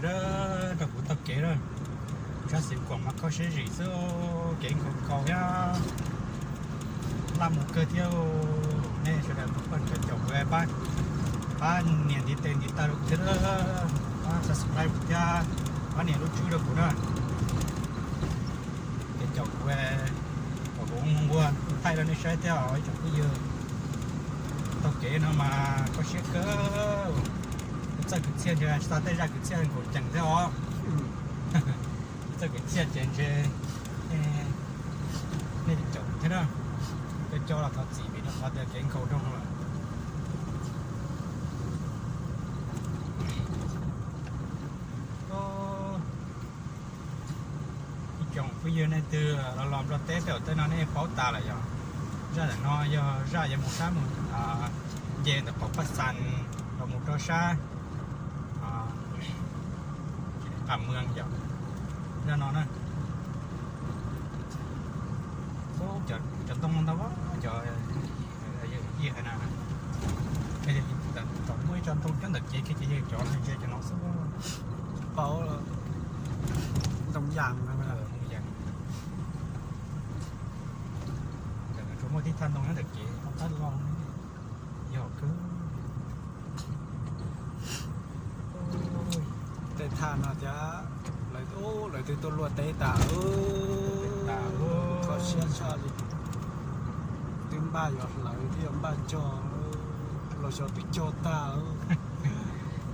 Rau kuv taug kev na, sab xis kuam mas kho siab zim xwb, kev nkaus nkaus thiab laj mus kawg thiab. Nej sawv daws pab caum kuv, pab nias ntiv tes ntiv taw rau kuv thiab, pab subscribe kuv thiab, pab nias lub tswb rau kuv na. Ces caum kuv, kom kuv ua thaij rau nej saib thiab os ib tsoom phooj ywg. Taug kev no mas kho siab kawg. Kuv txawj kwv txhiaj ntag, tsis tas tej zaj kwv txhiaj nkaus ceem thiab os. Kuv txawj kwv txhiaj ces ntshe nej caum thiab na. Cov coj los thov txim vim rau qhov tias kev nkaus rau lawm. Ib tsoom phooj ywg nej twg los los Nplog teb tej zaum tej no nej paub tas lawm yog. Zaj ntawm no yog zaj yuav mus sab mus nce ntawm qhov Paj Xas los mus rau sab Qas Muas yog zaj no na. Cov ntoo ntau, cov yij hais na, tom muaj ib co ntoo coob ntawm kev kiag ces yawg cov no ntse cov no xwb. Paub ntoo yas, ntoo yas. Tsuas muaj tib thaj ntoo nyob ntawm kev, qab los yog kawg. Tej thaj no thiab, lawv twb tuaj luaj teb tas. Kho siab tshaj li. Twb npaj yuav hlawv thiab yuav npaj cog, los xyov twb cog tag.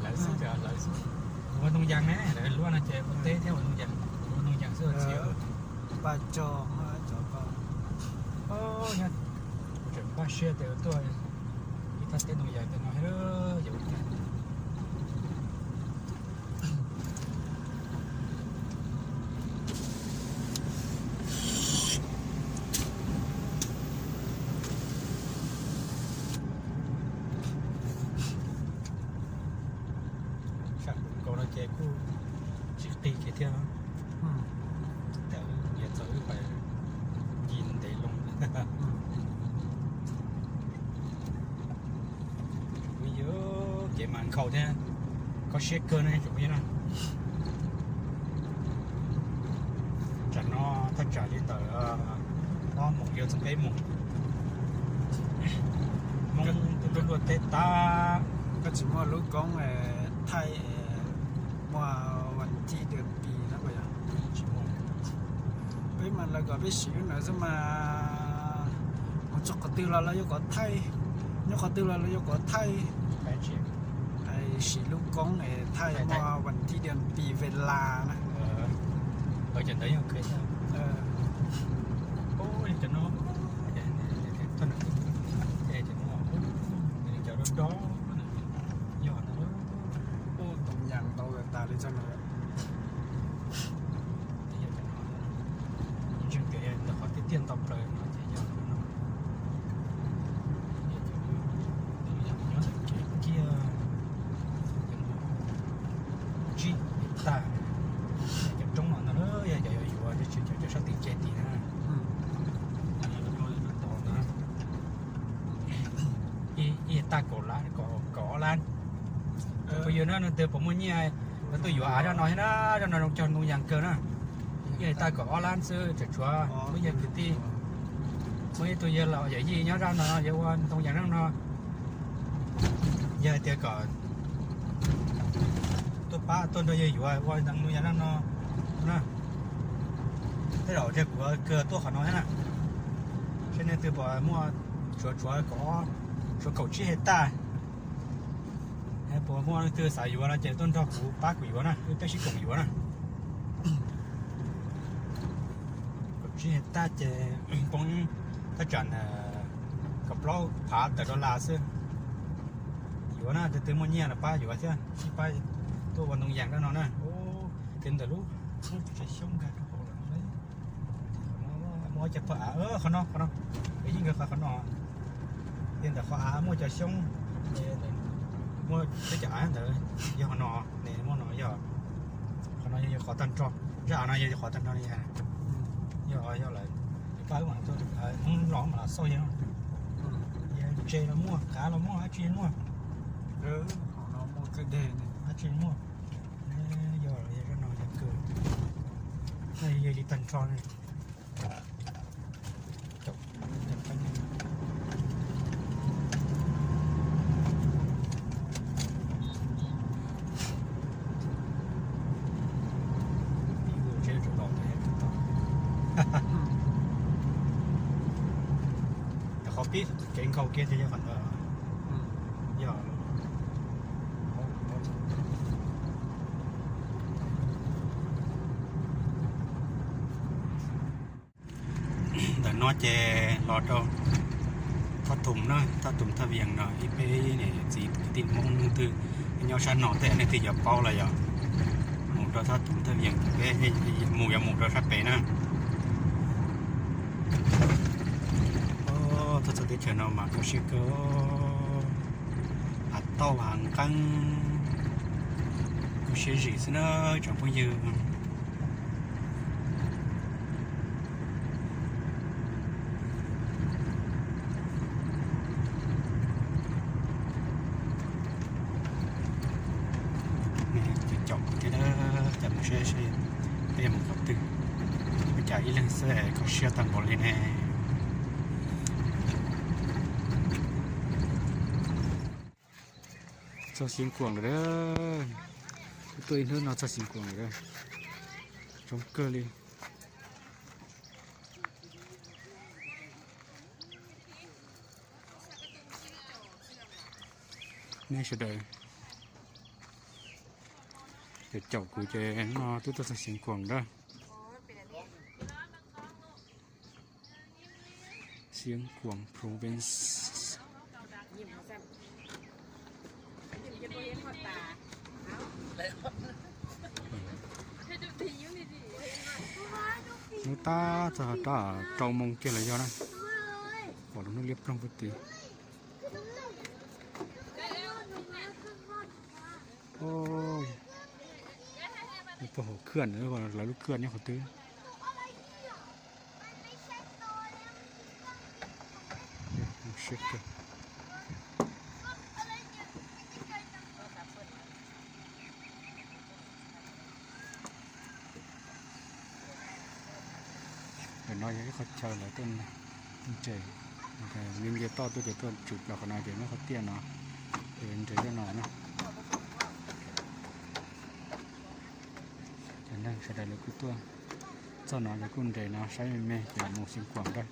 Hlawv xwb, hlawv xwb. Ua ntoo yas ne, lawv luaj no ces ua teb thiab ua ntoo yas, ua ntoo yas xwb. Npaj cog cov ko. Tseem npaj siab tias tuaj ib thaj teb ntoo yas ntawm no. Sab nkaus no ces kuj tsis qis kiag thiab. Tam wb yuav txog wb pais ncig ntev loo. Tsoom phooj ywg, kev mas nkhaus thiab kho siab kawg ne tsoom phooj ywg na. Tsam no thaj tsam li ntawm ob moos yuav txog peb moos. Hmoob twb tuaj luaj teb tag. Koj tsis muaj lub koob thaij muaj vas thib dua pis na. Peb mas lawv kom peb siv lub ntawd xwb mas, mus txog qhov twg los lawv yuav kom thaij, nyob qhov twg los lawv yuav kom thaij. Siv lub koob es thaij muaj vas thib dua pis ve las na. Cov ntawd yog cov do do, yog ntoo yas ntau tas li txog no. Ntseeg tias ntawm qhov tiaj tiaj ntau plaws no ces yog no. Nyob ntawm kev kiag tsib tag, cov roob no ntag, yog cov yuav yuav, cov sab tim ke tim na. Tos ntag. Ib tag kaum lab, kaum ob lab. Phooj ywg na, leej twg puas muaj nyiaj, leej twg yuav av zaj no thiab na, zaj no zoo cog ntoo yas kawg na. Ib tag kaum ob lab xwb, tseem tshuav muaj yawg kwv tij, muaj ib tug yawg laus yawm yij nyob zaj no yuav ua ntoo yas zaj no. Yog hais tias kom tuaj pab tuaj nrog yawg yuav ua ntoo yas zaj no na. Tej zaum ntshe kuv kawg tuaj qhov no thiab na. Seb leej twg puas muaj, tshuav, tshuav kaum, tshuav kaum tsib hais tag. Puas muaj leej twg xav yuav no ces tuaj nrog kuv pab kuv yuav na, wb peb sib koom yuav na. Kaum tsib hais tag ces poob thaj tsam kaum plaub phav tawm dollar xwb. Yuav na, leej twg muaj nyiaj los pab yuav thiab, sib pab tuaj ua ntoo yas zaj no na. Ub, ces ntawm lub tsev xyoob nkag rau hauv lawm no. Muaj cov phaj av, qhov no, qhov no, yeej nkag qhov no. Ces ntawm qhov av muaj cov xyoob, muaj peb cov av ntawd, yog qhov no, ne muaj no yog, qhov no yog qhov tag nrho, zaj av no yog qhov tag nrho li. Yog, yog lawm, pab wb mam tuaj, Hmoob los mam los xauj yog, yog ntses los muaj, qav los muaj, dab tsi muaj. Dab tsi muaj. Tag nrho ne. Qhov pib kev nkaus kiag thiaj yog qhov ntawd. Yog. Ntawm no ces los rau Thaj Thum na, Thaj Thum Thaj Vias no, ib peb niam txiv kwv tij Hmoob leej twg nyob sab no tej leej twg yuav paub los yog mus rau Thaj Thum Thaj Vias, peb mus yuav mus rau sab pem na. Tuaj txog teb chaws no mas kho siab kawg, hav tauj hav nqeeb, kho siab zim xwb na tsoom phooj ywg. Caum kuv thiab, caum mus seb seb peb mus qhov twg, ua cas ib leeg xwb kho siab tag npaum li ne. Txog Xeev Khuam lawm, tuaj ib hnub no txog Xeev Khuam lawm, coob kawg li. Nej sawv daws caum kuv ces no twb tuaj txog Xeev Khuam lawm. Xeev Khuam Province. Hnub tab txog rau rau moo kiag los yog na, pom lub hnub liab ploog puag tid. Puag hauv khaj, lawv lub khaj nyob qhov twg? Ntawm no yog ib qhov chaw lawv tuaj nres, nce toj tuaj ces tuaj tsum plaws qhov no ces muab qhov tiaj no nres zoj no na. Cov neeg sawv daws lawv kuj tuaj txog no lawv kuj nres no saib me me ces mus Xeev Khuam dawb.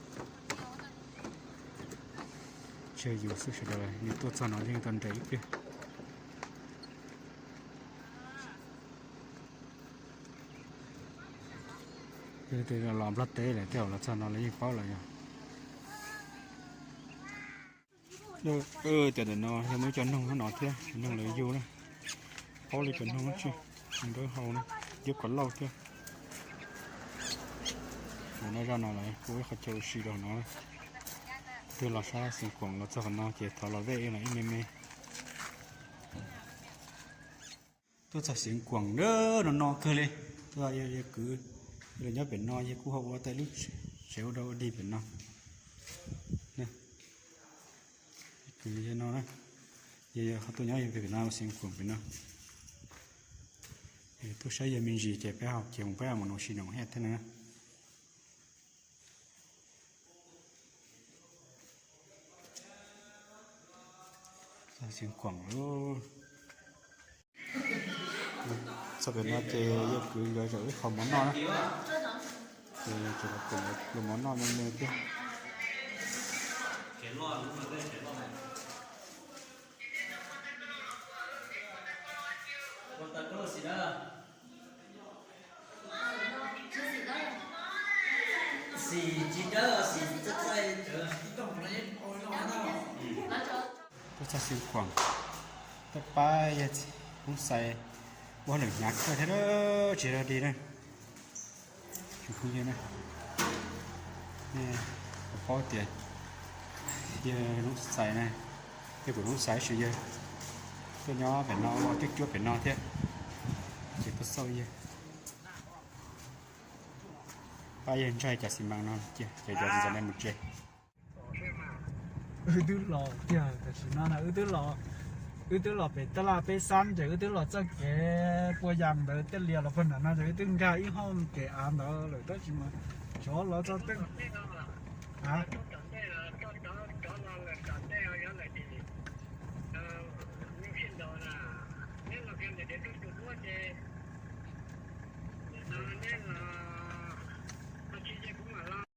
Tsis yog yus xwb, sawv daws yeej tuaj txog no yeej tau nres ib pliag. Yog tias los Nplog teb lawm tej zaum los txog no lawv yeej paub lawm yog. Tias ntawm no yog muaj ib co noog no thiab, noog lawv yug na, paub li cov noog tsi, nrab hau na, yub kom lauj thiab. Ntawm no zaj no lawv kuj ib qho chaw ua si rau no. Twg los sab Xeev Khuam los txog qhov no ces thov los vej los ib me me. Tuaj txog Xeev Khuam no no kawg li. Tuaj yawg kwv los nyob pem no, yawg kuj ho ua tau lub tsev ua dog ua dig pem no. Kwv no, yawg yog qhov tuaj nyob pem no, Xeev Khuam pem no. Tuaj saib yawg me ntsis ces peb ho cia mus peb mus no si no thiab na. Xeev Khuam lawm. Txog pem no ces yawg kwv nkawd zaum ib qho mov noj na. Ces tseem los koom luag mov noj me me thiab. Tuaj txog Xeev Khuam, tuaj pab yawg Hmoob Xais ua hauj lwm hnyav kawg thiab, tsis dog dig na. Tsoom phooj ywg na, nej puas paub tias yawg Hmoob Xais na, yawg kuj Hmoob Xais tab sis yawg tuaj nyob pem no ua cuab cuab pem no thiab, ces tuaj xauj yawg, pab yawg ntsaig cov xi mas no cia ces cov ntawd mus tsev. Wb twb los tiag, tam sim no na wb twb los Wb twb los pem taj laj peb xab ces wb twb los txoj kev puas yas ntawd, tej lias los puag nram no ces wb twb nkag ib hoob kev av ntawd lawm tab sis mas tsov los txog tej av